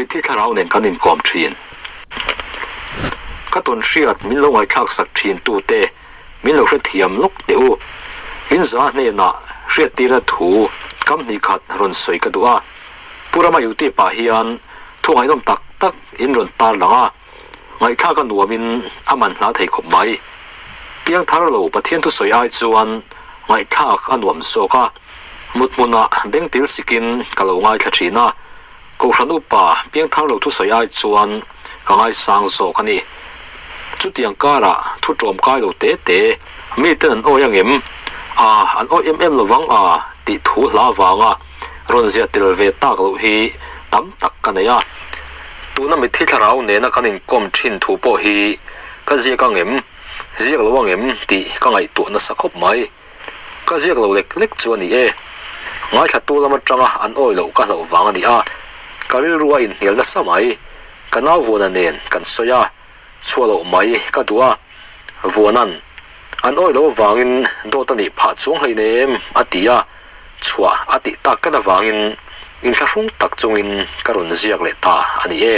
Mitthi thlarau nen kan inkawm thin. Ka tawn hriat min lo ngaihthlak sak thin tute min lo hrethiam lawk teh u. In za hnenah hriattirna thu kam hnih khat rawn sawi ka duh a. Pu Rama YouTube ah hian thu ngaihnawm tak tak in rawn tar lang a, ngaihthlak a nuamin a man hla thei khawp mai. Piangthar lo Pathian thusawi ai chuan ngaihthlak a nuam zawk a, mut hmunah bengtil sikin ka lo ngaithla thin a, Kohhran upa piangthar lo thusawi ai chuan ka ngaisang zawk a ni. Chutiang karah thu ṭawmkai lo te te, miten an awi angem? A, an awi em em lovang a tih thu hla vanga rawn ziah tel ve tak loh hi tam tak ka nei a. Tuna mitthi thlarau nena kan inkawm ṭhin thu pawh hi ka ziak angem, ziak lo angem tih ka ngaihtuah nasa khawp mai. Ka ziak lo lek lek chu a ni e. Ngaithlatu lam atanga an awi loh ka hlauh vang a ni a, ka rilru a inhnial nasa mai. Ka nau Vuana nen kan sawi a, chhuah loh mai ka duh a. Vuana'n, An awi loh avangin dawt a nih phah chuang hleinem a ti a, chhuah a tih tak tlat avangin inthlahrung tak chungin ka rawn ziak leh ta a ni e.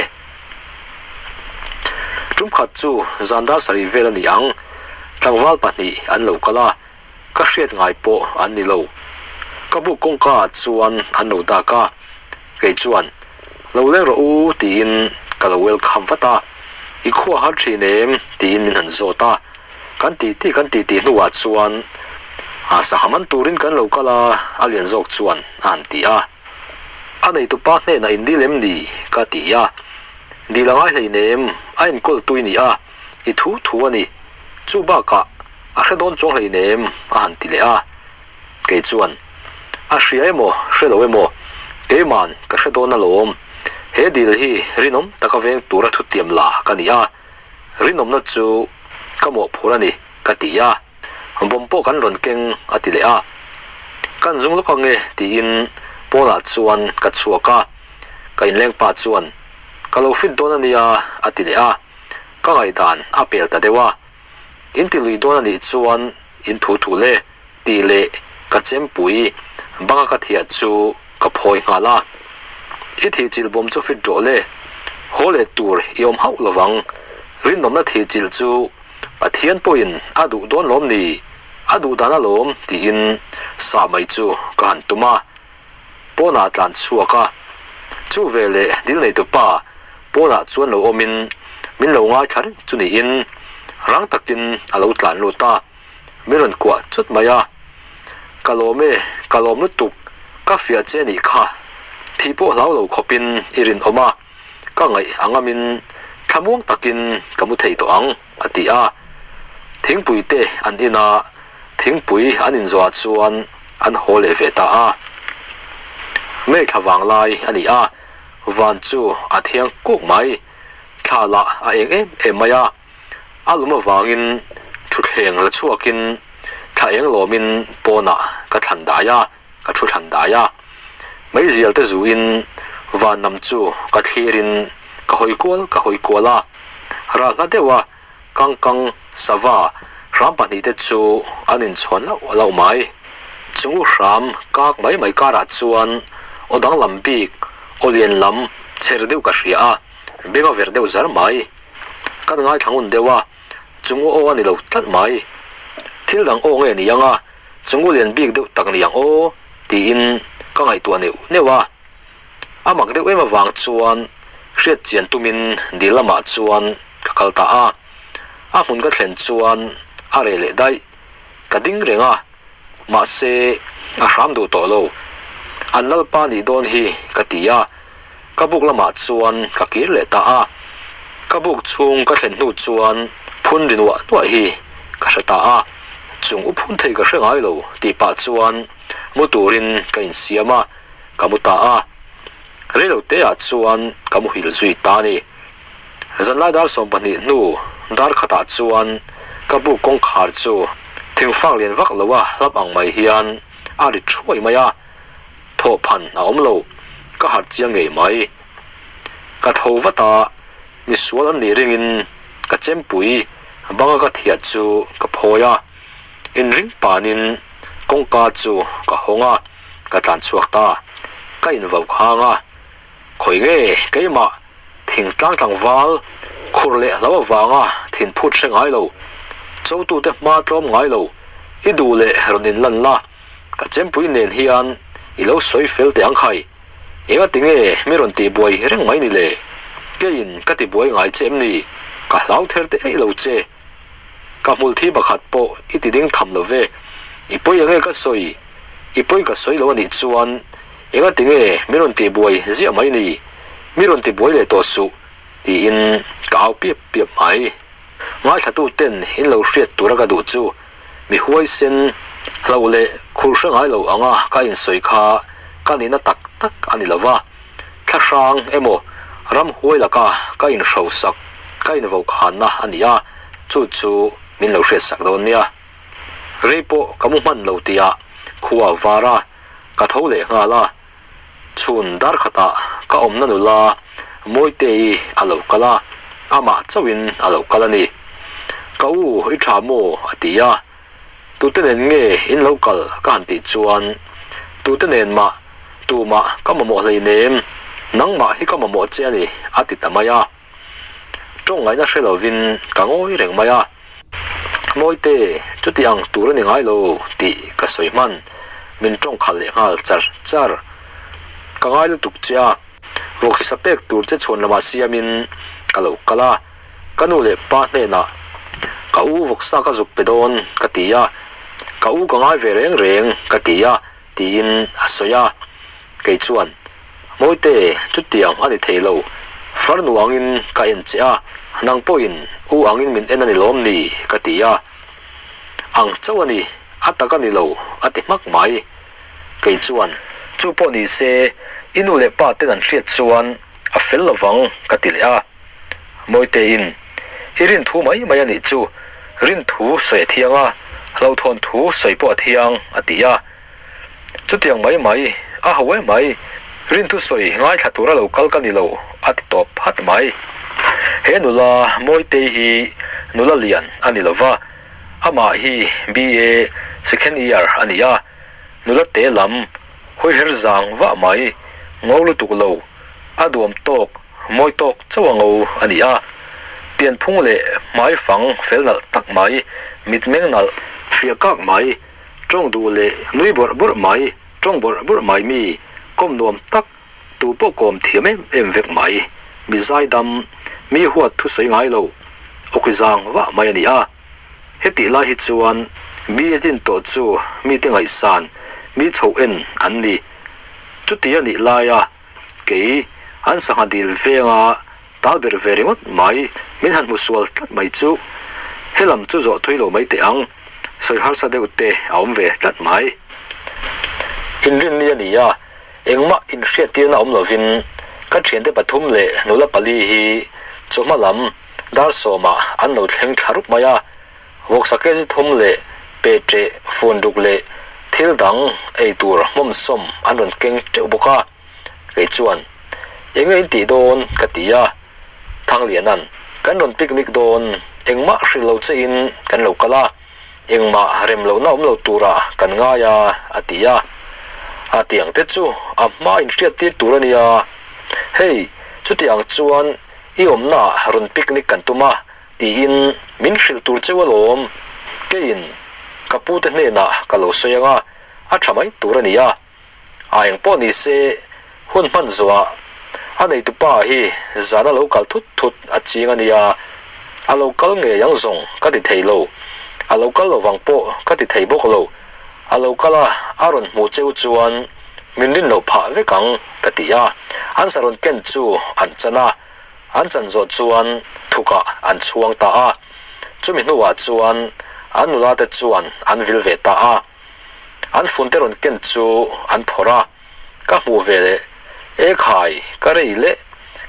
Tumkhat chu zan dar sarih vel a ni ang, tlangval pahnih an lo kal a, ka hriat ngai pawh an ni lo. Ka buk kawngka ah chuan an lo dak a, kei chuan, Lo leng rawh u tiin ka lo welcome vat a, I khua har thin em? tiin min han zawt a, kan tih tih kan tih tih hnuah chuan sangha man turin kan lo kal a, a lian zawk chuan a han ti a. A neitupa hnenah in dil em ni? ka ti a. Dil a ngai hleinem, a enkawl tui ni a, i thu thu a ni. Chu bakah a hre dawn chuang hleinem a han ti leh a. Kei chuan, A hria emaw, hre lo emaw, keiman ka hre dawn alawm. He dil hi rinawm taka veng tura thutiam la ka ni a, rinawmna chu ka mawhphur a ni, ka ti a. Bawm pawh kan rawn keng a ti leh a, Kan zung lawk ange tiin pawnah chuan ka chhuak a, ka inleng pa chuan Ka lo fit dawn a nia a ti leh a, ka ngaihdan a pel ta deuh a, In ti lui dawn a nih chuan in thu thu le tih leh ka chempui banga ka thiah chu ka phawi nghal a, I thih chilh bawm chu fit rawh le, haw leh tur i awm hauh lovang, rinawmna thih chilh chu Pathian pawhin a duh dawn lawm ni? A duh dan alawm tiin sah mai chu ka han tum a. Pawnah tlan chhuak a. Chu veleh dil neitu pa pawnah chuan lo awmin min lo ngaithla reng chu niin rang takin a lo tlan lut a, min rawn kuah chawt mai a. Ka lawm e, ka lawm lutuk, ka fiah che nih kha. Thih pawh hlau lo khawpin i rinawm a. Ka ngaih a ngamin thlamuang takin ka mu thei tawh ang, a ti a. Thingpui te an in a, thingpui an inzawh ah chuan an haw leh ve ta a. May thla vang lai a ni a, van chu a thiang kuk mai, thla lah a eng em em mai a. A lum avangin thutthleng la chhuakin thla eng lawmin pawnah ka thlan dai a. Ka thu thlan dai a, meizial te zuin van lam chu ka thlirin ka hawi kual ka hawi kual a, ral hla deuh a kangkang sava hram pahnih te chu an inchhawn lauh lauh mai. Chung u hram kak mai mai karah chuan aw danglam bik aw lian lam chher deuh ka hria a, beng a ver deuh zar mai. Kan ngaithla ngun deuh a, chung u aw a ni lo tlat mai. Thil dang aw nge ni ang a, Chungu lian bik deuh tak ni ang aw tiin ka ngaihtuah neuh neuh a. A mak deuh em avang chuan hriat chian tumin dil lamah chuan ka kal ta a. A hmun ka thlen chuan a reh leh daih. Ka ding reng a, mahse a hram duh tawh lo. An lalpa nih dawn hi ka ti a, ka buk lamah chuan ka kir leh ta a. Ka buk chhung ka thlen hnu chuan phun ri nuah nuah hi ka hre ta a, chung u phun thei ka hre ngai lo tih pah chuan mu turin ka insiam a, ka mu ta a. Reilo te ah chuan ka muhil zui ta a ni. Zanlai dar 12 hnu dar khatah chuan ka buk kawngkhar chu thingfak lian vak lo a hlap ang mai hian a ri thuai mai a. Thawhphan a awm lo, ka harh chiang ngei mai. Ka tho vat a, misual an nih ringin ka chempui banga ka thiah chu ka phawi a, inring panin kawngka chu ka hawng a, ka tlan chhuak ta. Ka invau khang a. Khawi nge keimah thingtlang tlangval khur leh hlo avanga thin phut hre ngai lo, chotute hma tlawm ngai lo, i duh leh rawn inlan la, ka chempui nen hian i lo sawi fel teh ang khai. Engati nge mi rawn tihbuai reng mai ni le? Keiin ka tibuai ngai che em ni? Ka hlau ther teh eih lo che. Ka hmul thi pakhat pawh i ti ding tham lo ve. I pawi enge ka sawi? I pawi ka sawi lo a nih chuan engati nge mi rawn tihbuai ziah mai ni? Mi rawn tibuai leh tawh suh tiin ka au piap piap mai. Ngaithlatu ten in lo hriat tura ka duh chu mi huaisen hloh leh khur hre ngai lo anga ka insawi kha ka nihna tak tak a ni lova, thlahrang emaw ram huai laka ka inhrosak ka invokhanna a ni a, chu chu min lo hriatsak dawn nia. Rei pawh ka mu hman lo tihah khua a var a, ka tho leh nghal a, Chhun dar khatah ka awmna nula Mawitei a lo kal a, amah chauhin a lo kal a ni. Ka u i tha maw? a ti a. Tute nen nge in lo kal ka han tih chuan, Tute nen mah, tumah ka mamawh hleinem, nangmah hi ka mamawh che a ni, a ti ta mai a. Tawng ngaihna hre lovin ka ngawi reng mai a. Mawite, chuti ang tur a ni ngai lo tih ka sawi hman, min tawng khalh leh nghal char char. Ka ngai lutuk che a, vawksa pek tur che chhuan lamah siamin ka lo kal a, ka nu leh pa hnenah ka u vawksa ka zuk pe dawn ka ti a, ka u ka ngai ve reng reng ka ti a tiin a sawi a, kei chuan, Mawite, chutiang a ni thei lo, farnu angin ka en che a, nang pawhin u angin min en a ni lawm ni? ka ti a. Ang chauh a ni, a tak a ni lo, a ti hmak mai. Kei chuan, Chu pawh ni se, i nu leh pa ten an hriat chuan a fel lovang, ka ti leh a. Mawitein, I rin thu mai mai a nih chu, rin thu sawi a thiang a, hlauhthawn thu sawi pawh a thiang, a ti a. Chutiang mai mai, a ho em mai, rin thu sawi ngaithla tura lo kal ka ni lo, a ti tawp phat mai. He nula Mawitei hi nula lian a ni lo va, amah hi BA second year a ni a, nula te lam hawiher zang vah mai, ngo lutuk lo, a duam tawk, mawi tawk chauh a ngo a ni a. Pianphung leh hmaifang fel nalh tak mai, mitmeng nalh fiah kak mai, tawng duh leh nui bawrh bawrh mai, tawng bawrh bawrh mai mi, kawm nuam tak, tu pawh kawm thiam em em vek mai, mi zaidam, mi huat thusawi ngai lo, awki zang vah mai a ni a. Hetih lai hi chuan mi a chin tawh chu mite ngaihsan, mi chhoh en an ni. Chuti a nih laia kei an sangha dil venga tal ber ve ringawt mai min han hmu sual tlat mai chu helam chu zawh thui lo mai teh ang, sawi harsa deuh te a awm ve tlat mai. Inrinni a ni a, engmah inhriattirna awm lovin ka thiante pathum leh nula pali hi chawhma lam Dar sawmah an lo thleng thla rup mai a, vawksa kezi thum leh peṭeh fun ruk leh thil dang ei tur hmawm sawm an rawn keng teuh bawk a. Kei chuan, Enge in tih dawn? ka ti a. Thanglianan, Kan rawn picnic dawn, engmah hrilh lo che in kan lo kal a, engmah rem lohna awm lo turah kan ngai a, a ti a. A tiang te chu a hma inhriattir tur a nia. Hei, chuti ang chuan I awmnaah rawn picnic kan tum a, tiin min hrilh tur cheu alawm. Keiin ka pute hnenah ka lo sawi ang a, a tha mai tur a ni a. A eng pawh ni se, hun hman zawhah a neitupa hi zan a lo kal thut thut a ching a nia. A lo kal ngei ang zawng ka ti thei lo, a lo kal lovang pawh ka ti thei bawk lo. A lo kal a, a rawn hmuh cheu chuan min rin loh phah vek ang ka ti a. An sarawn ken chu an chan a, an chan zawh chuan thukah an chhuang ta a. Chumi hnuah chuan an nula te chuan an vil ve ta a. An funte rawn ken chu an phawrh a, ka hmuh ve leh, E khai, ka rei leh,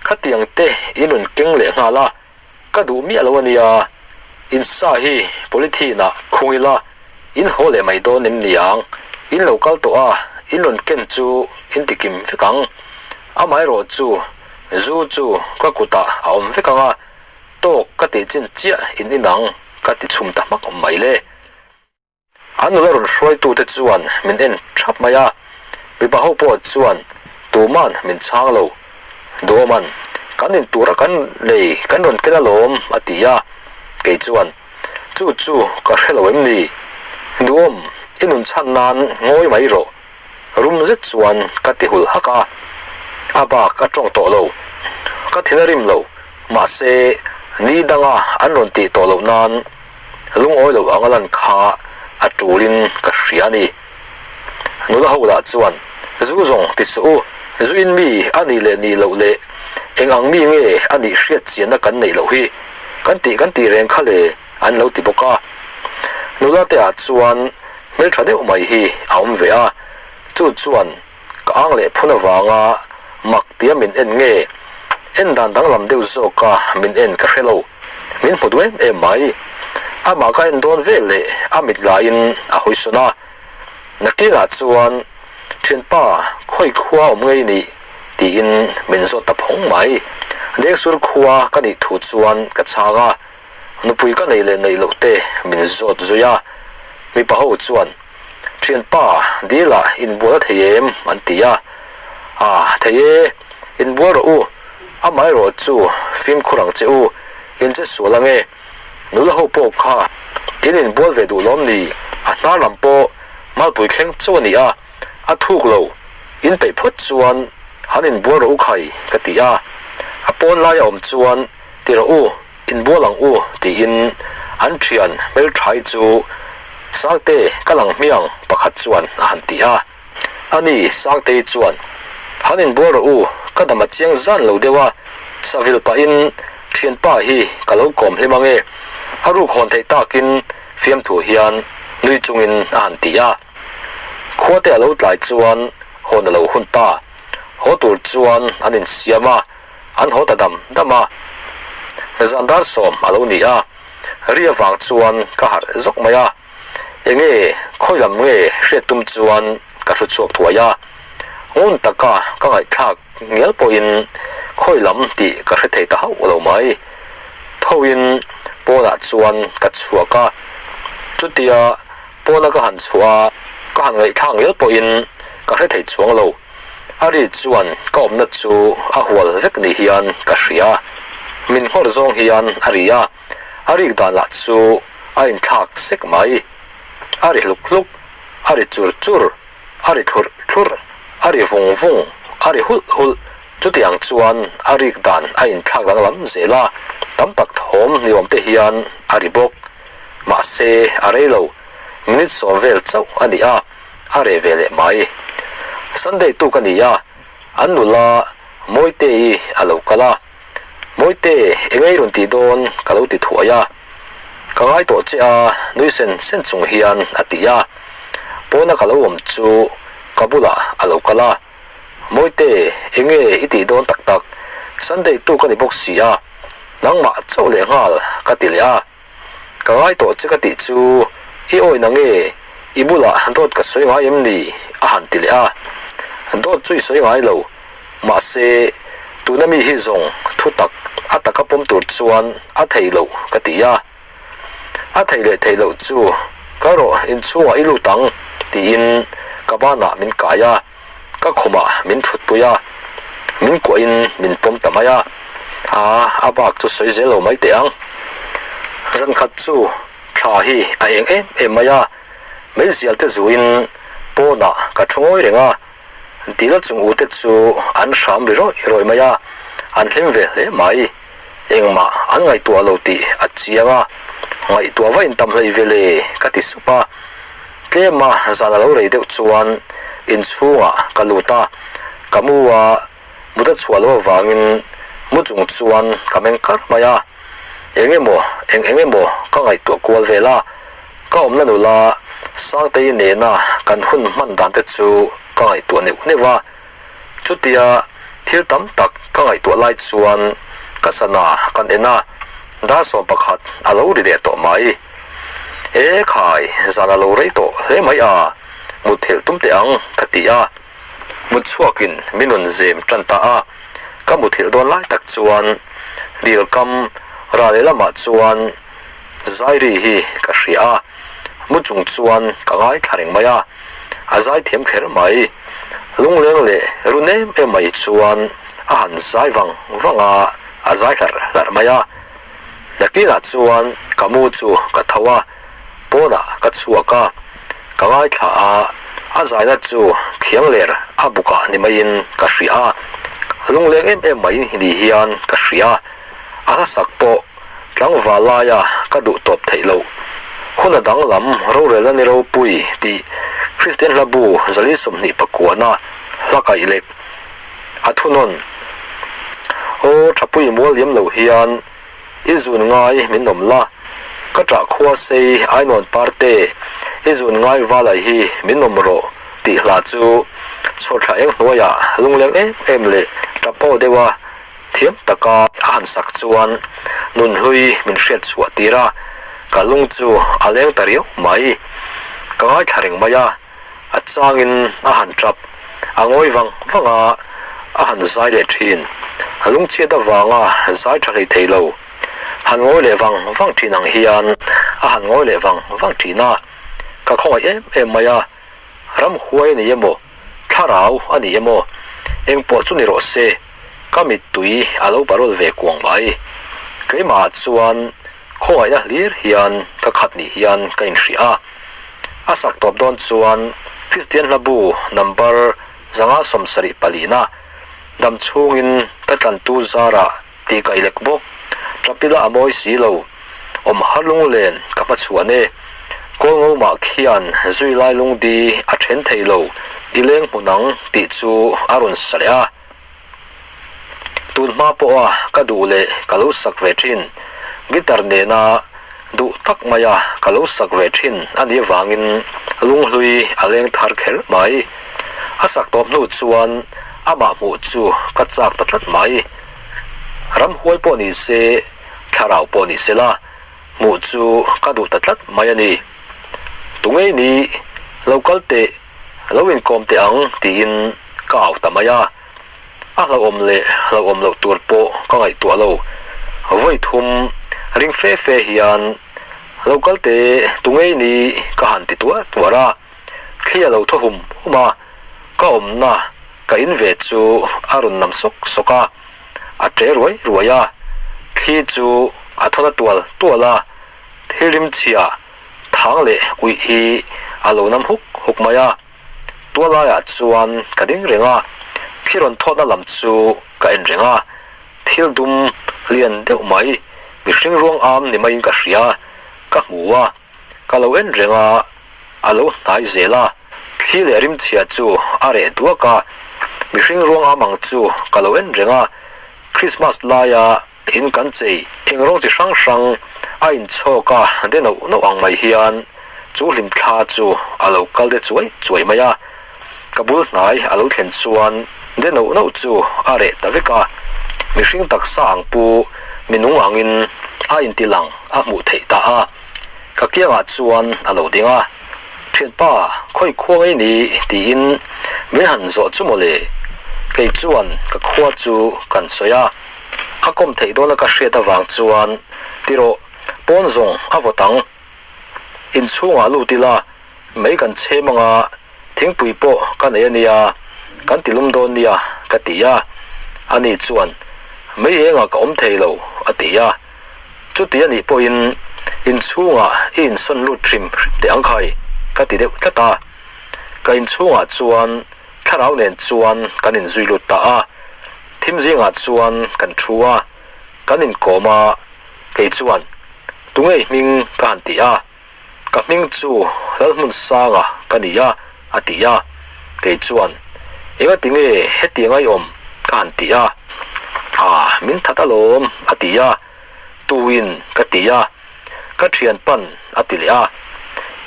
khatiang te in rawn keng leh nghal a, Ka duh miah lo a nia, in sa hi polythene ah khung ila, in haw leh mai dawn em niang, in lo kal tawh a, in rawn ken chu in ti kim vek ang. Amaherawh chu zu chu ka kutah a awm vek ang a, tawk ka tih chin chiah in inang ka ti chhum ta hmak awm mai le. An nula rawn hruaitute chuan min en thap mai a, mipa ho pawh chuan tuman min chhang lo. Duhawman, Kan in tura kan lei kan rawn ken alawm, a ti a. Kei chuan, Chu chu ka hre lo em ni? Duhawm, i nun chhan nan ngawi mai rawh. Rum zet chuan ka ti hul hak a. A bak a tawng tawh lo. Ka thin a rim lo. Mahse, ni danga an rawn tih tawh loh nan lungawi lo anga lan kha a tulin ka hria a ni. Nula ho lah chuan, Zu zawng ti suh u, zu in mi a nih leh nih loh leh eng ang mi nge a nih hriat chianna kan neih loh hi kan tih kan tih reng kha le an lo ti bawk a. Nula te ah chuan hmeltha deuh mai hi a awm ve a, chu chuan Ka ang leh phun avanga mak tia min en nge? En dan danglam deuh zawka min en ka hre lo. Min hmu duh em em mai. Amah ka en dawn vel leh a mit laiin a hawi sawn a. Nakinah chuan, Thianpa, khawi khua awm ngei nih? tiin min zawt ta phawng mai. Dengsur khua ka nih thu chuan ka chhang a. Nupui ka neih leh neih loh te min zawt zui a. Mipa ho chuan. Thianpa, dil ah inbual a thei em? an ti a. Ah, thei e, inbual rawh u, amaherawh chu fimkhur ang che u, in che sual ange. Nula ho pawh kha in inbual ve duh lawm ni? A hnar lam pawh malpui thleng chauh a ni a, a thuk lo, in peih phawt chuan han inbual rawh u khai, ka ti a. A pawn laia awm chuan ti rawh u. Inbual ang u tiin an thian hmelthai chu Sangte ka lang hmiang pakhat chuan a han ti a. Ani Sangtei chuan, Han inbual rawh u, ka dam a chiang zan lo deuh a, savil pahin thianpa hi ka lo kawm hlim ange, a ruk hawn theih takin fiamthu hian nui chungin a han ti a. Khuate a lo tlai chuan hawn a lo hun ta, haw tur chuan an insiam a. An haw ta dam dam a, zan dar sawm a lo ni a, ri avang chuan ka harh zawk mai a, enge khawi lam nge hriat tum chuan ka hru chhuak thuai a, ngun taka ka ngaihthlak ngial pawhin khawi lam tih ka hre thei ta hauh lo mai. Thoin pawnah chuan ka chhuak a, chutia pawna ka han chhuah a, ka han ngaihthlak ngial pawhin ka hre thei chuang lo. A ri chuan ka awmna chu a hual vek ni hian ka hria. Min nghawr zawng hian a ri a, a rik dan lah chu a inthlak sek mai. A ri hluk hluk, a ri chur chur, a ri thlurh thlurh, a ri vung vung, a ri hulh hulh. Chutiang chuan a rik dan a inthlak danglam zel a, tam tak thawm ni awm te hian a ri bawk. Mahse, a rei lo. Minute sawm vel chauh a ni a. A reh ve leh mai. Sunday tuk a ni a, an nula Mawite-i a lo kal a. Mawite, eng ei rawn tih dawn ka lo ti thuai a. Ka ngai tawh che a, nui sen sen chung hian a ti a. Pawna ka lo awm chu ka bulah a lo kal a. Mawite, eng nge i tih dawn tak tak? Sunday tuk a ni bawk si a, nangmah chauh leh nghal ka ti leh a. Ka ngai tawh che ka tih chu i awi na nge i bulah dawt ka sawi ngai em ni? a han ti leh a. Dawt chu i sawi ngai lo, mahse tuna mi hi zawng thu tak a taka pawm tur chuan a thei loh ka ti a. A thei leh thei loh chu ka rawh inchhungah i lut ang tiin ka banah min kai a. Ka khumah min thutpui a, min kuahin min pawm ta mai a, aa a bak chu sawi zel lo mai teh ang. Zankhat chu thla hi a eng em em mai a, meizial te zuin pawnah ka thu ngawi reng a, dil chung u te chu an hram ri rawih rawih mai a, an hlim ve hle mai. Engmah an ngaihtuah lo tih a chiang a, ngaihtuah va intam hlei ve le ka ti sup a. Tlema zan a lo rei deuh chuan inchhungah ka lut a, ka mu a mut a chhuah loh avangin mu chung chuan ka meng kar mai a, eng emaw eng eng emaw ka ngaihtuah kual vel a, ka awmna nula Sangtei nena kan hun hman dan te chu ka ngaihtuah neuh neuh a, chutia thil tam tak ka ngaihtuah lai chuan ka sana kan en a, dar 11 a lo ri leh tawh mai. E khai, zan a lo rei tawh hle mai a, mutthilh tum teh ang ka ti a. Mut chhuakin min rawn zem tan ta a, ka mutthilh dawn lai tak chuan dil kam ra leh lamah chuan Zairi hi ka hria a, mu chung chuan ka ngaithla reng mai a, a zai thiam kher mai. Lungleng leh run em em mai chuan A han zai vang vang a, a zai hlarh hlarh mai a. Nakinah chuan ka mu chu ka tho a, pawnah ka chhuak a, ka ngaithla a, a zaina chu khiang ler a bukah ni maiin ka hria a, lungleng em em mai ni hian ka hria. A hlasak pawh tlangval laia ka duh tawp theih loh. Hun a danglam rorelna ni ropui tih Kristian hlabu zali 29 kuana hla kaih lek a thunawn. Aw thapui mual liam lo hian i zun ngai min awm la, ka ṭah khua sei ainawn parte i zun ngai valai hi min awm rawh tih hla chu chhawrthla eng hnuaiah lungleng em em leh ṭap aw deuha Thiam taka a han sak chuan nunhlui min hriat chhuah tir a, ka lung chu a leng ta riau mai. Ka ngaithla reng mai a, a changin a han tap, a ngawi vang vang a, a han zai leh thin. A lungchhiat avanga zai tha hlei thei lo, han ngawi leh vang vang thin ang hian a han ngawi leh vang vang thin a, ka khawngaih em em mai a, ramhuai a ni emaw, thlarau a ni emaw, engpawh chu ni rawh se. Ka mittui a lo parawl ve kuang mai. Keimahah chuan khawngaihna hlir hian ka khat ni hian ka inhria a. A sak tawp dawn chuan Kristian hlabu number 574 dam chhungin ka tlantu zarah tih kaih lek bawk. Ṭapila a mawi si lo. Awm har lunglen ka hmachhuan e. Kawlngo mah khian zui lai lungdi a then thei lo i leng hmu nang tih chu a rawn sa leh a. Tun hma pawha ka duh leh ka lo sak ve thin, guitar nena duh tak maia ka lo sak ve thin a nih avangin lunghlui a leng thar kher mai. A sak tawp hnu chuan amah hmuh chu ka chak ta tlat mai. Ramhuai pawh ni se, thlarau pawh ni sela, hmuh chu ka duh ta tlat mai a ni. Tungei ni, lo kal teh. Lo inkawm teh ang tiin ka au ta mai a, a hlauhawm leh hlauhawm loh tur pawh ka ngaihtuah lo. Vawi thum ring fe fe hian lo kal teh tu ngei ni ka han ti tuar tuar a, thli a lo thaw hum hum a, ka awmna ka in ve chu a rawn nam sawk sawk a, a ṭe ruai ruai a, thli chu a thaw na tual tual a, thil rimchhia Thang leh uih hi a lo nam huk huk mai a, tualaiah chuan ka ding reng a, thli rawn thawtna lam chu ka en reng a, thil dum lian deuh mai mihring ruang am ni maiin ka hria, ka hmu a, ka lo en reng a, a lo hnai zel a, thli leh rimchhia chu a reh duak a, mihring ruang am ang chu ka lo en reng a, Christmas laia In kan chei eng rawng chi hrang hrang a inchhawk a de noh noh ang mai hian chu hlimthla chu a lo kal de chuai chuai mai a. Ka bul hnai a lo thlen chuan de noh noh chu a reh ta vek a. Mihring taksa ang pu minung angin a inti lang a hmuh theih ta a. Ka kiangah chuan a lo ding a, Thianpa, khawi khua ngei ni? tiin min han zawh chu mawle. Kei chuan ka khua chu kan sawi a, a kawm theih dawna ka hriat avang chuan Tirawh, pawn zawng a vawt ang. Inchhungah lut ila, mei kan chhem anga thingpui pawh ka nei a nia, kan ti lum dawn nia, ka ti a. Ani chuan, Mei engah ka awm thei lo, a ti a. Chuti a nih pawhin inchhungah i insawn lut hrim hrim teh ang khai, ka ti deuh tlat a. Ka inchhungah chuan thlarau nen chuan kan inzui lut ta a. Thim zingah chuan kan thu a, kan inkawm a, kei chuan, Tunge i hming? ka han ti a. Ka hming chu Lalhmunsanga ka ni a, a ti a. Kei chuan, Engati nge hetiang a i awm? ka han ti a. Ah, min that alawm, a ti a. Tuin ka ti a. Ka thian pan, a ti leh a.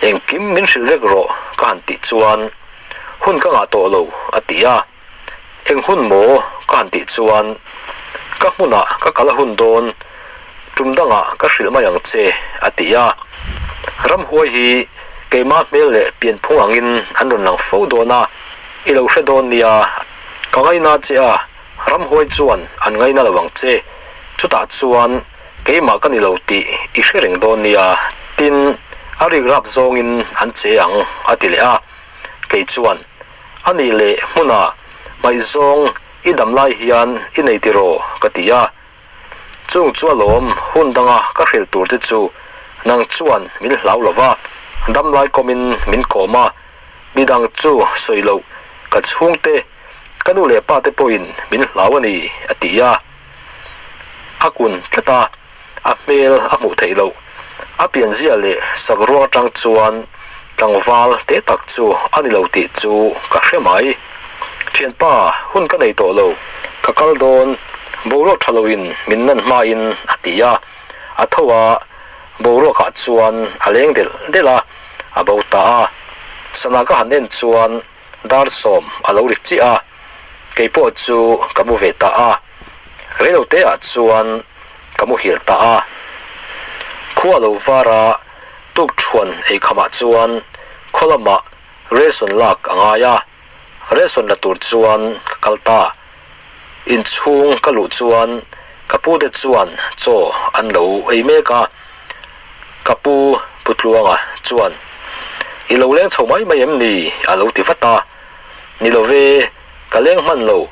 Engkim min hrilh vek rawh, ka han tih chuan, Hun ka ngah tawh lo, a ti a. Eng hun maw? ka han tih chuan, Ka hmunah ka kal a hun dawn, tum dangah ka hrilh mai ang che, a ti a. Ramhuai hi keimah hmel leh pianphung angin an rawn lang fo dawn a, i lo hre dawn nia, ka ngaina che a, ramhuai chuan an ngaina lo ang che, chutah chuan keimah ka ni lo tih i hre reng dawn nia, tin, a rikrap zawngin an che ang, a ti leh a. Kei chuan, A nih leh hmunah ngaihzawng. I dam lai hian i nei tiraw? ka ti a. Chung chu alawm hun danga ka hrilh tur che chu nang chuan min hlau lo va, dam lai kawmin min kawm a, midang chu sawi loh ka chhungte, ka nu leh pa te pawhin min hlau a ni, a ti a. A kun tlat a, a hmel a hmuh theih loh. A pianzia leh sak ruang atang chuan tlangval te tak chu a ni lo tih chu ka hre mai. Thianpa, hun ka nei tawh lo, ka kal dawn, boruak tha loin min nan hmain a ti a. A tho a, boruakah chuan a leng delh delh a, a bo ta a. Sana ka han en chuan dar sawm a lo ri chiah a, kei pawh chu ka mu ve ta a. Reilote ah chuan ka muhil ta a. Khua lo var a, tuk thuan ei khamah chuan khaw lamah ration lak a ngai a, ration la tur chuan ka kal ta. Inchhung ka luh chuan ka pu te chuan chaw an lo ei mek a, ka pu Putluanga chuan, I lo leng chho mai mai em ni? a lo ti vat a. Ni lo ve, ka leng hman lo,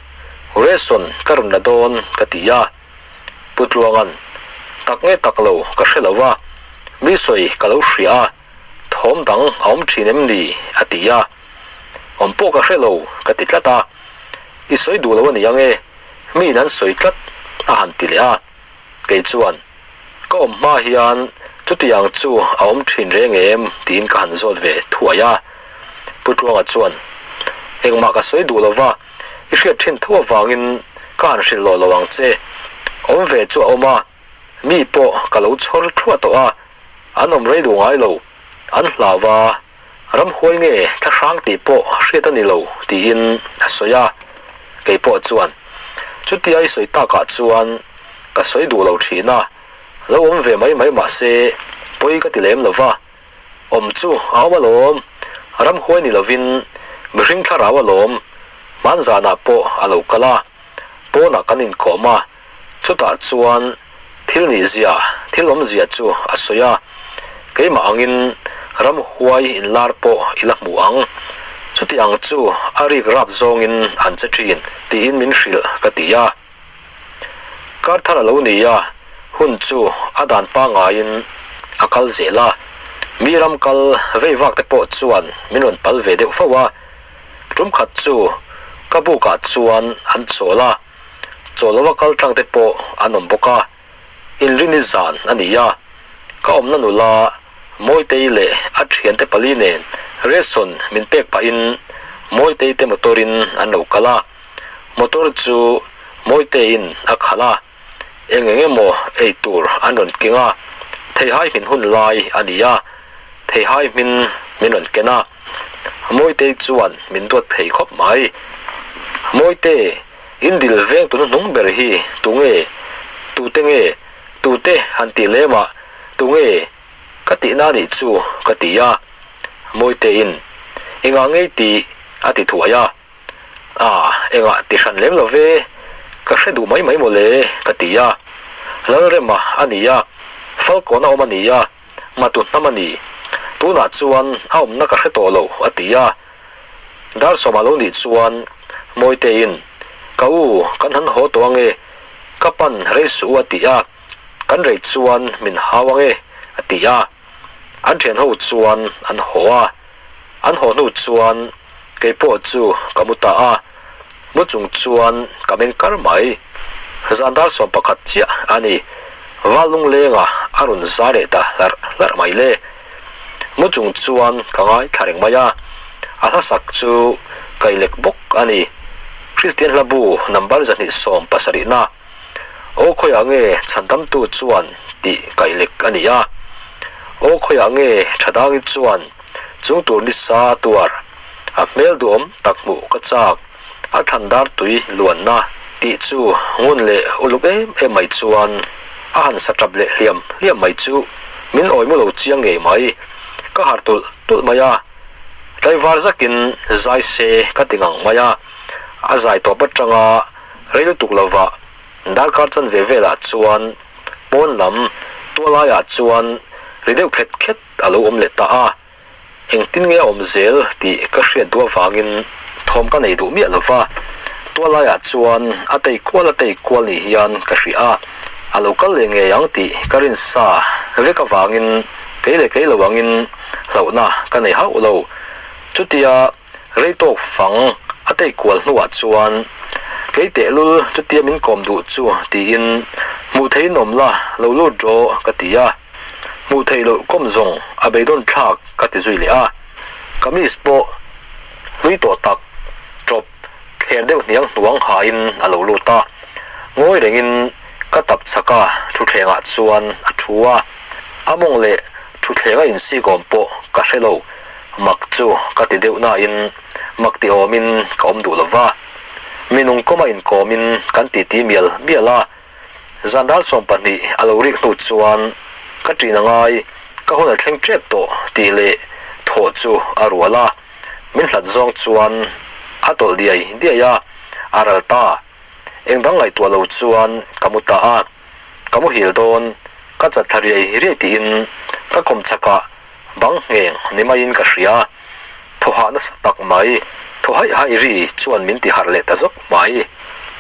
ration ka rawn la dawn ka ti a. Pu Tluanga'n, Tak nge tak lo ka hre lo va, mi sawi ka lo hria a, thawm dang a awm thin em ni? a ti a. Awm pawh ka hre lo ka ti tlat a. I sawi duh lo a ni ang e, miin an sawi tlat a han ti leh a. Kei chuan, Ka awm hma hian chutiang chu a awm thin reng em? tiin ka han zawt ve thuai a. Pu Tluanga chuan, Engmah ka sawi duh lo va, i hriat thin tho avangin ka han hrilh lawh lo ang che. Awm ve chu a awm a, mi pawh ka lo chhawr thluah tawh a, an awm rei duh ngai lo, an hlau va, ramhuai nge thlahrang tih pawh hriat a ni lo, tiin a sawi a. Kei pawh chuan, Chutia i sawi takah chuan ka sawi duh lo thin a, lo awm ve mai mai mah se pawi ka ti lem lo va, awm chu a awm alawm, ramhuai ni lovin mihring thlarau alawm, hmanzanah pawh a lo kal a, pawnah kan inkawm a, Chutah chuan thil nihzia, thil awmzia chu a sawi a, keimah angin ramhuai inlar pawh i la hmu ang. Chuti ang chu a rik rap zawngin an che thin tiin min hrilh ka ti a. Kar thar a lo ni a, hun chu a dan pangaiin a kal zel a. Mi ram kal vei vak te pawh chuan min rawn pal ve deuh fo a. Tum khat chu ka bukah chuan an chawl a. Chaw lova kal tlang te pawh an awm bawk a, inrini zan a ni a, ka awmna nula Mawitei leh a thiante pali nen ration min pek pahin Mawitei te motor in an lo kal a, motor chu Mawiteiin a khalh a, eng eng emaw ei tur an rawn keng a, theihai hmin hun lai a ni a, theihai hmin min rawn ken a. Mawitei chuan min duat thei khawp mai. Mawite, in dil veng tuna hnung ber hi tunge? Tute nge? Tute han tih lemah tunge ka tihna nih chu ka ti a. Mawiteiin, Engah ngei tih? a ti thuai a. A, engah ti hran lem lo ve, ka hre duh mai mai mawle ka ti a. Lalrema a ni a, Falkawn a awm a ni a. Matu hnam a ni. Tunah chuan a awmna ka hre tawh lo, a ti a. Dar sawmah lo nih chuan Mawiteiin, Ka u, kan han haw tawh ange, ka pan rei suh u a ti a, kan rei chuan min hau ange, a ti a. An thian ho chuan an haw a. An haw hnu chuan kei pawh chu ka mu ta a, mu chung chuan ka meng kar mai. Zan dar 11 chiah a ni, val lunglenga a rawn zai leh ta hlarh hlarh mai le. Mu chung chuan ka ngaithla reng mai a, a hlasak chu kailek bawk a ni. Kristian hlabu number 270 na Aw khawiah nge chhandamtu chuan tih kailek a ni a, Aw khawiah nge Thadangi chuan chung tur nisa a tuar, a hmel duhawm tak hmuh ka chak, a thlan dar tui luanna tih chu ngun leh uluk em em mai chuan a han sa tap leh hliam hliam mai chu min awi mu lo chiang ngei mai, ka harh tulh tulh mai a, tlaivar zakin zai se ka ti ngang mai a, a zai tawp atanga Rei lutuk lova darkar chanve velah chuan pawn lam tualaiah chuan ri deuh khet khet a lo awm leh ta a, engtin nge a awm zel tih ka hriat duh avangin thawm ka nei duh miah lova. Tualaiah chuan a tei kual a tei kual ni hian ka hria a, a lo kal leh ngei ang tih ka rin sa vek avangin kei leh kei lo angin hlauhna ka nei hauh lo. Chutia rei tawk fang a tei kual hnuah chuan kei tehlul chutia min kawm duh chu tiin hmuh theihin awm la lo lut rawh ka ti a, hmuh theih loh kawm zawng a beidawn thlak ka ti zui leh a, kamis pawh hlui tawh tak tawp thler deuh hniang hnuang hain a lo lut a, ngawi rengin ka tap chhak a, thutthlengah chuan a thu a, a mawng leh thutthleng a insik awm pawh ka hre lo, mak chu ka ti deuh nain mak ti awmin ka awm duh lo va, mi nung kawma inkawmin kan titi mial mial a, zan dar 20 a lo rik hnu chuan ka ṭin a ngai, ka hun a thleng ṭep tawh tih leh thawh chu a rual a. Min hlat zawng chuan a tawlh diai diai a, a ral ta. Eng dang ngaihtuah lo chuan ka mu ta a, ka muhil dawn, ka chat thla riai riai tiin ka kawm chakah bang ngheng ni maiin ka hria. Thaw hah nasa tak mai, thaw haih haih ri chuan min ti harh leh ta zawk mai.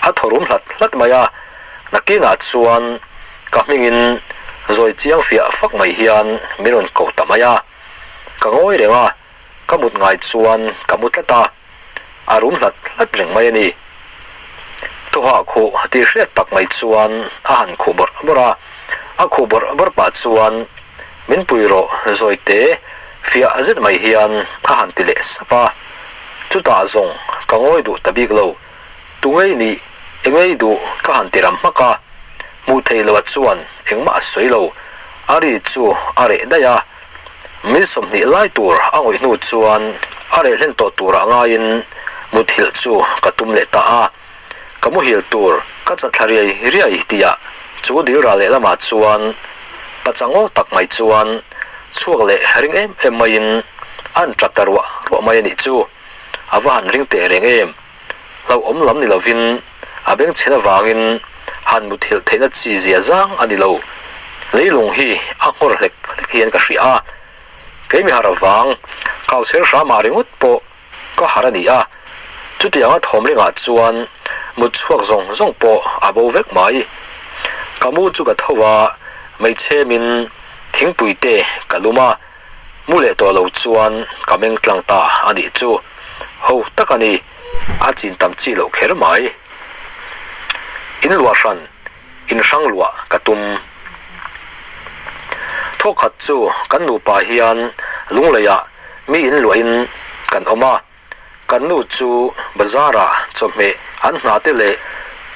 A thaw rum hlat hlat mai a, nakinah chuan ka hmingin zawi chiang fiah fak mai hian min rawn ko ta mai a, ka ngawi reng a. Ka mut ngai chuan ka mu tlat a, a rum hlat hlat reng mai a ni. Thawhah khuh tih hriat tak mai chuan a han khuh bawrh bawrh a, a khuh bawrh bawrh pah chuan min pui rawh zawite fiah zet mai hian a han ti leh sap a. Chutah zawng ka ngawi duh ta bik lo, tu ngei nih engei duh ka han ti ram hmak a, hmuh theih loh chuan engmah a sawi lo, a ri chu a reh daih a. Min 20 lai tur a ngawih hnu chuan a reh hlen tawh turah ngaiin muthilh chu ka tum leh ta a, ka muhil tur ka chatthla riai riai tihah chu dil ral leh lamah chuan pachang aw tak mai chuan chhuak leh ring em em maiin an tap ta ruah ruah mai a nih chu. A va han ring teh reng em? Hlauhawm lam ni lovin a bengchhen avangin han muthilh theihna chi zia zang a ni lo. Leilung hi a nghawr hlek hlek hian ka hria a, kei mi harh avang kau chher hramah ringawt pawh ka harh a ni a, chutianga thawm ringah chuan mut chhuak zawng zawng pawh a bo vek mai. Ka mu chu ka tho va, hmeichhemin thingpui te ka lum a, mu leh tawh lo chuan ka meng tlang ta a nih chu. Ho tak a ni, a chin tam chi loh kher mai. In luah hran, in hrang luah ka tum. Thawkhat chu kan nupa hian Lungleiah mi in luahin kan awm a, kan nu chu bazarah chawhmeh an hna te leh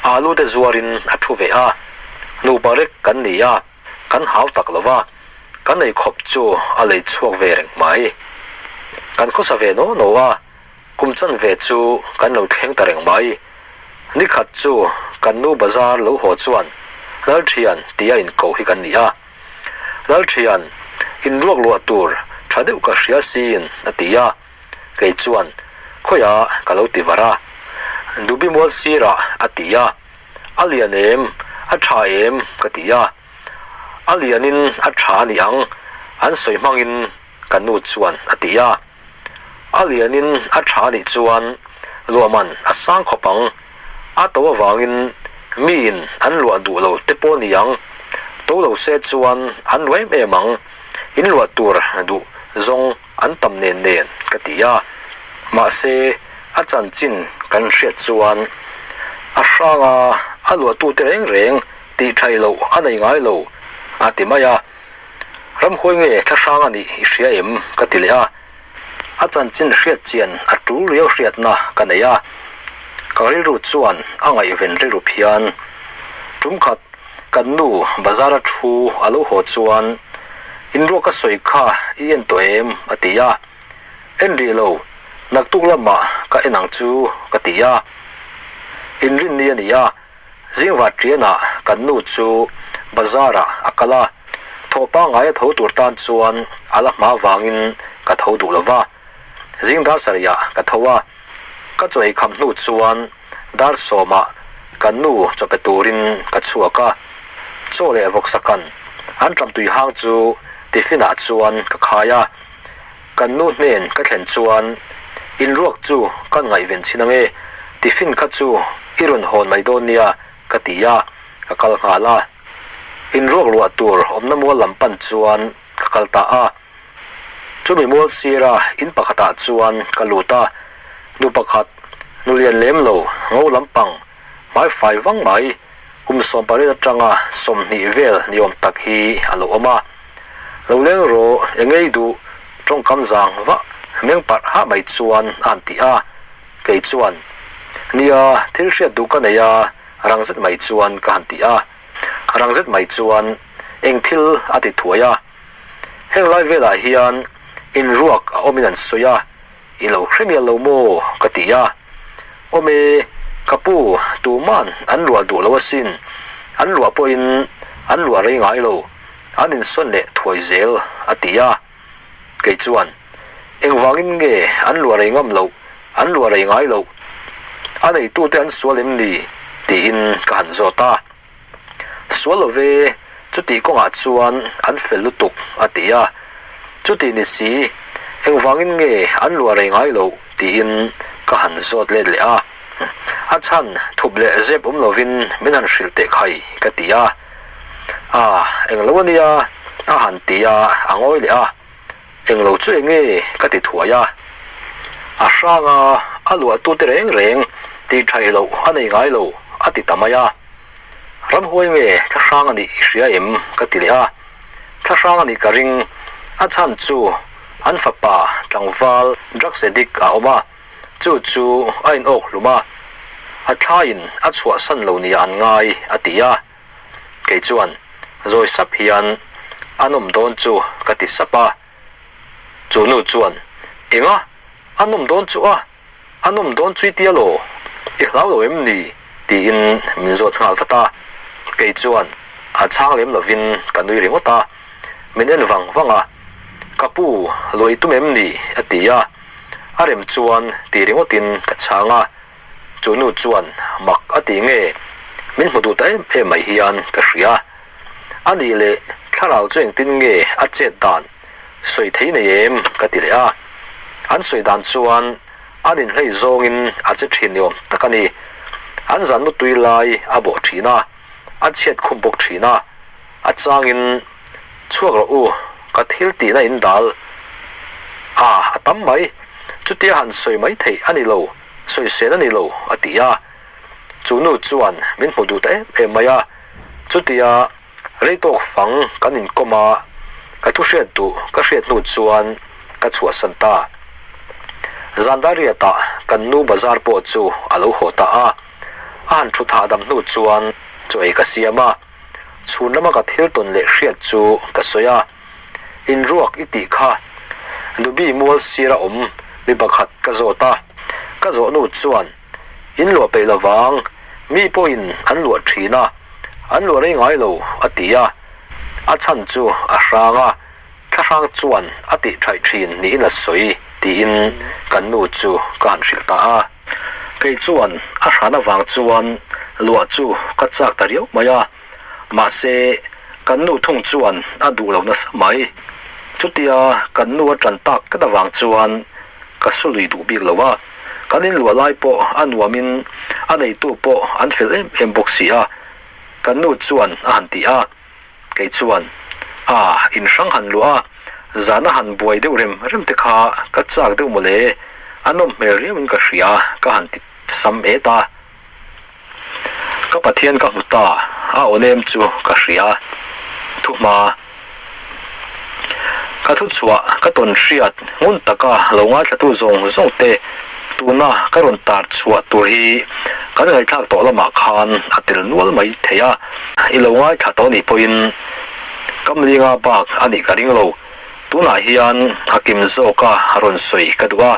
alu te zuarin a thu ve a, nupa rek kan ni a. Kan hau tak lo va, kan ei khawp chu a lei chhuak ve reng mai. Kan khawsa ve naw naw a, kum chan ve chu kan lo thleng ta reng mai. Nikhat chu kan nu bazar lo haw chuan Lalthian tia inko hi kan ni a. Lalthian, inruak luah tur tha deuh ka hria siin a ti a. Kei chuan, Khawiah ka lo ti var a. Dubi mual sirah a ti a. A lian em? A tha em? ka ti a. A lianin a tha a ni ang, an sawi hmangin ka nu chuan a ti a. A lianin a tha a nih chuan luahman a sang khawp ang. A to avangin miin an luah duh lo te pawh ni ang. To lo se chuan an luah em em ang. In luah tur duh zawng an tam nen nen ka ti a, mahse a chanchin kan hriat chuan a hranga a luahtute reng reng tih thaih loh a nei ngai lo a ti mai a, Ramhuai nge thla hrang a nih i hria em? ka ti leh a, a chanchin hriat chian a tul riau hriatna ka nei a, ka rilru chuan a ngaihven rilru phian. Tum khat kan nu bazar a thu a lo haw chuan Inruak ka sawi kha i en tawh em? a ti a. En rih lo, naktuk lamah ka en ang chu ka ti a. Inrinni a ni a, zingvat ṭianah kan nu chu bazarah a kal a, thawh pangngai a tho tur tan chuan a la hma vangin ka tho duh lo va. Zing dar sarihah ka tho a, ka chaw ei kham hnu chuan dar sawmah kan nu chaw pe turin ka chhuak a, chaw leh vawksa kan an ṭam tui hang chu tiffin ah chuan ka khai a, kan nu hnen ka thlen chuan inruak chu kan ngaihven chhin ange, Tiffin kha chu i rawn hawn mai dawn nia ka ti a, ka kal nghal a. Inruak luah tur awmna mual lam pan chuan ka kal ta a. Chumi mual sira in pakhatah chuan ka lut a, nu pakhat, nu lian lem lo, ngo lampang, hmai fai vang mai, kum 18 atanga 20 vel ni awm tak hi a lo awm a. Lo leng rawh, eng ei duh, tawngkam zang vah, meng parh hah mai chuan a han ti a. Kei chuan, Nia, thil hriat duh ka nei a, rang zet mai chuan ka han ti a. Rang zet mai chuan eng thil a ti thuai a. Heng lai velah hian inruak a awmin an sawi a, I lo hre mial lo maw? ka ti a. Awm e, ka pu, tuman an luah duh lo asin, an luah pawhin an luah rei ngai lo, an insawn leh thuai zel, a ti a. Kei chuan, Engvangin nge an luah rei ngam loh, an luah rei ngai loh? A neitute an sual em ni? tiin ka han zawt a. Sual lo ve, chutih kawngah chuan an fel lutuk, a ti a. Chutih ni si, engvangin nge an luah rei ngai loh? tiin ka han zawt let leh a. A chhan thup leh zep awm lovin min han hrilh teh khai, ka ti a. A, englo a nia, a han ti a, a ngawi leh a. Englo chu eng nge ka ti thuai a. A hrang a, a luahtute reng reng tih thaih loh a nei ngai lo, a ti ta mai a. Ramhuai nge thlahrang a nih i hria em? ka ti leh a. Thlahrang a nih ka ring, a chhan chu an fapa tlangval drugs addict a awm a, chu chu a in awk hlum a, a thlaiin a chhuahsan lo nia an ngai, a ti a. Kei chuan zawi sap hian a nawm dawn chu ka ti sap a. Chu nu chuan, Enga? A nawm dawn chu a? A nawm dawn chui tia law? I hlau lo em ni? tiin min zawt nghal vat a. Kei chuan a chhang lem lovin ka nui ringawt a. Min en vang vang a, Ka pu, luah i tum em ni? a ti a. A rem chuan ti ringawtin ka chhang a. Chu nu chuan mak a ti nge? Min hmu duh ta em em mai hian ka hria. A nih leh thlarau chu engtin nge a chet dan sawi thei nei em ka ti leh a. An sawi dan chuan an inhlei zawngin a che thin ni awm tak a ni. An zan mutui lai a bawh thin a, a chhiat khum bawk thin a. A changin chhuak rawh u, ka thil tihna in dal a, a tam mai. Chutia han sawi mai theih a ni lo, sawisel a ni lo, a ti a. Chu nu chuan min hmu duh ta em em mai a. Chutia rei tawk fang kan inkawm a, ka thu hriat duh ka hriat hnu chuan ka chhuahsan ta. Zandariatah kan nu bazar pawh chu a lo haw ta a, a han thu thahdam hnu chuan chaw ei ka siam a. Chhun lama ka thil tawn leh hriat chu ka sawi a, Inruak i tih kha Nubi mual sira awm mi pakhat ka zawt a, ka zawh nu chuan in luah peih lovang, mi pawhin an luah thin a, an luah rei ngai lo a ti a, a chhan chu a hrang a, thlahrang chuan a tih thaih thin niin a sawi tiin kan nu chu ka han hrilh ta a. Kei chuan a hran avang chuan luah chu ka chak ta riau mai a, mahse kan nu thung chuan a duh lo nasa mai. Chutia kan nu a tan tak tlat avang chuan ka su lui duh bik lo a, kan inluah lai pawh a nuamin a neitu pawh an fel em em bawk si a, kan nu chuan a han ti a. Kei chuan, A, in hrang han luah a, zana han buai deuh rem rem te kha ka chak deuh mawle, a nawm hmel riauin ka hria ka han ti sam et a. Ka Pathian ka hmu ta, a aw nem chu ka hria. Thuhma, Ka thuchhuah ka tawn hriat ngun taka lo ngaithlatu zawng zawng te tuna ka rawn tar chhuah tur hi kan ngaihthlak tawh lamah khan a tel nual mai thei a, i lo ngaithla tawh nih pawhin Kamlinga bak a nih ka ring lo. Tunah hian a kim zawka rawn sawi ka duh a,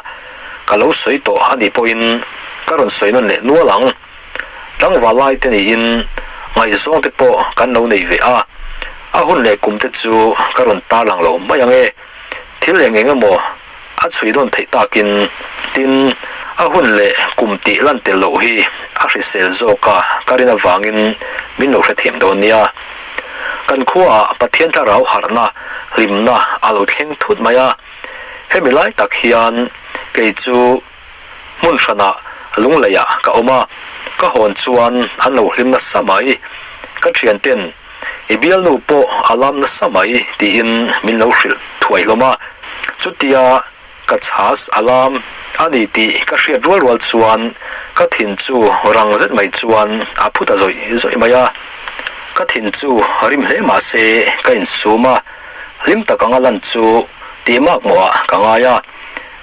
ka lo sawi tawh a nih pawhin ka rawn sawi nawn leh nual ang. Tlangval lai te niin ngaihzawng te pawh kan lo nei ve a, a hun leh kum te chu ka rawn tarlang lo mai ang e. Thil eng eng emaw a chhui dawn theih takin tin a hun leh kum tih lan tel loh hi a hrisel zawk a ka rin avangin min lo hrethiam dawn nia. Kan khuaah Pathian thlarau harhna hlimna a lo thleng thut mai a, hemi lai tak hian kei chu. Hmun hranah Lungleiah ka awm a, ka hawn chuan an lo hlim nasa mai. Ka thianten, I bialnu pawh a lam nasa mai tiin min lo hrilh thuai hlawm a. Chutia ka chhas a lam a ni tih ka hriat rual rual chuan ka thin chu rang zet mai chuan a phu ta zawih zawih mai a. Ka thin chu rim hle mah se ka insum a, hlim tak anga lan chu tih mak mawhah ka ngai a.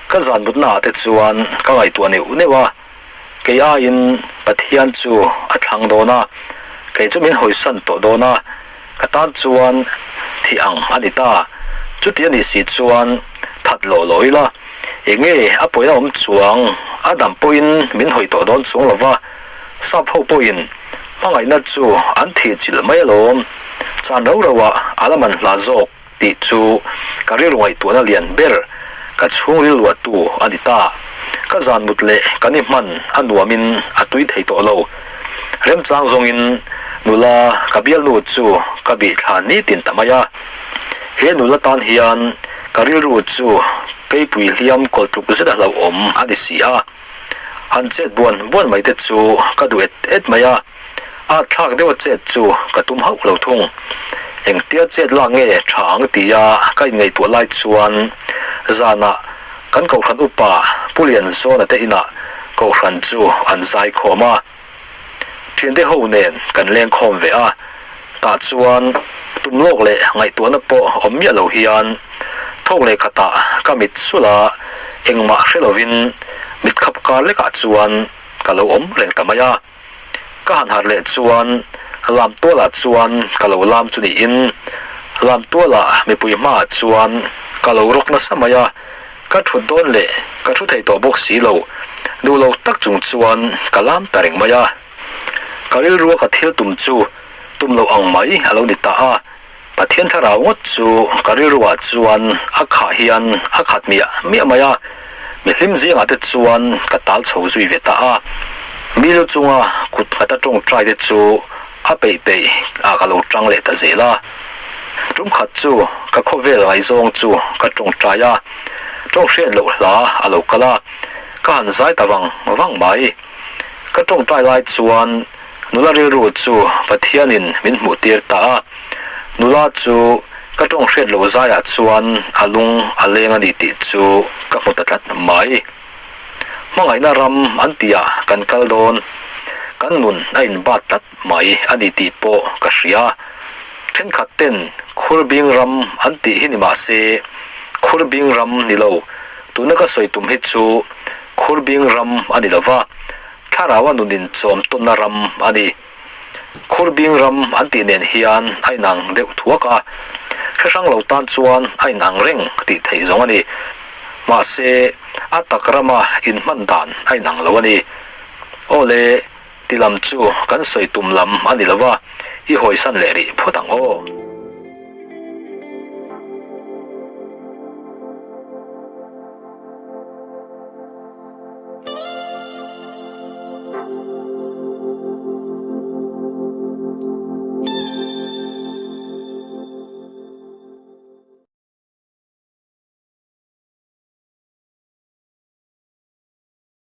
Ka zan mutnaah te chuan ka ngaihtuah neuh neuh a, kei aiin Pathian chu a thlang dawn a, kei chu min hawisan tawh dawn a, ka tan chuan thih ang a ni ta. Chuti a nih si chuan that lawh lawh ila, eng nge a pawina awm chuang a dam pawhin min hawi tawh dawn chuang lo va, sap ho pawhin hmangaihna chu an thih chilh mai alawm, chan rau rauah a la man hla zawk. Tih chu ka rilru ngaihtuahna lian ber, ka chhungril luahtu a ni ta. Ka zan mut leh ka ni hman a nuamin a tui thei tawh lo. Remchang zawngin nula ka bialnu chu ka bih thla nitin ta mai a. He nula tan hian ka rilru chu keipui hliam kawlh tluk zet a hlauhawm a ni si a. Han chet buan buan mai te chu ka duh et et mai a. A thlak deuha chet chu ka tum hauh lo thung. Engtia chet lak nge tha ang tia ka inngaihtuah lai chuan zanah kan kohhran upa Pu Lianzawna te inah kohhran chu an zai khawm a. Thiante ho nen kan leng khawm ve a, tah chuan tum lawk leh ngaihtuahna pawh awm miah lo hian thawk leh khatah ka mit sulh a, engmah hre lovin mit khap kar lekah chuan ka lo awm reng ta mai a. Ka han harh leh chuan lam tualah chuan ka lo lam chu niin lam tualah mipui hmaah chuan ka lo rawk nasa mai a, ka thut dawn leh ka thu thei tawh bawk si lo, duh lo tak chung chuan ka lam ta reng mai a. Ka rilrua ka thil tum chu tum loh ang mai a lo ni ta a, Pathian thlarau ngawt chu ka rilruah chuan a khah hian a khat miah miah mai a, mi hlim zingah te chuan ka tal chho zui ve ta a. Mi lu chunga kut nghata tawngtai te chu a peih peih ah ka lo tang leh ta zel a. Tum khat chu ka khawvel ngaihzawng chu ka tawngtai a, tawng hriat loh hla a lo kal a, ka han zai ta vang vang mai. Ka tawngtai lai chuan Nula rilru chu Pathianin min hmuh tir ta a, nula chu ka tawng hriat loh zaiah chuan a lung a leng a ni tih chu ka hmu ta tlat mai. Hmangaihna ram an tihah kan kal dawn, kan nun a inbat tlat mai a ni tih pawh ka hria. Thenkhat ten Khurbing ram an tih hi ni mah se, Khurbing ram ni lo, tuna ka sawi tum hi chu Khurbing ram a ni lo va, Thlarau a nunin chawm tawnna ram a ni. Khurbing ram an tih nen hian a inang deuh thuak a, hre hrang lo tan chuan a inang reng tih theih zawng a ni. Mahse, a tak rama inhman dan a inang lo a ni. Aw le, ti lam chu kan sawi tum lam a ni lo va, i hawisan leh rih phawt ang aw.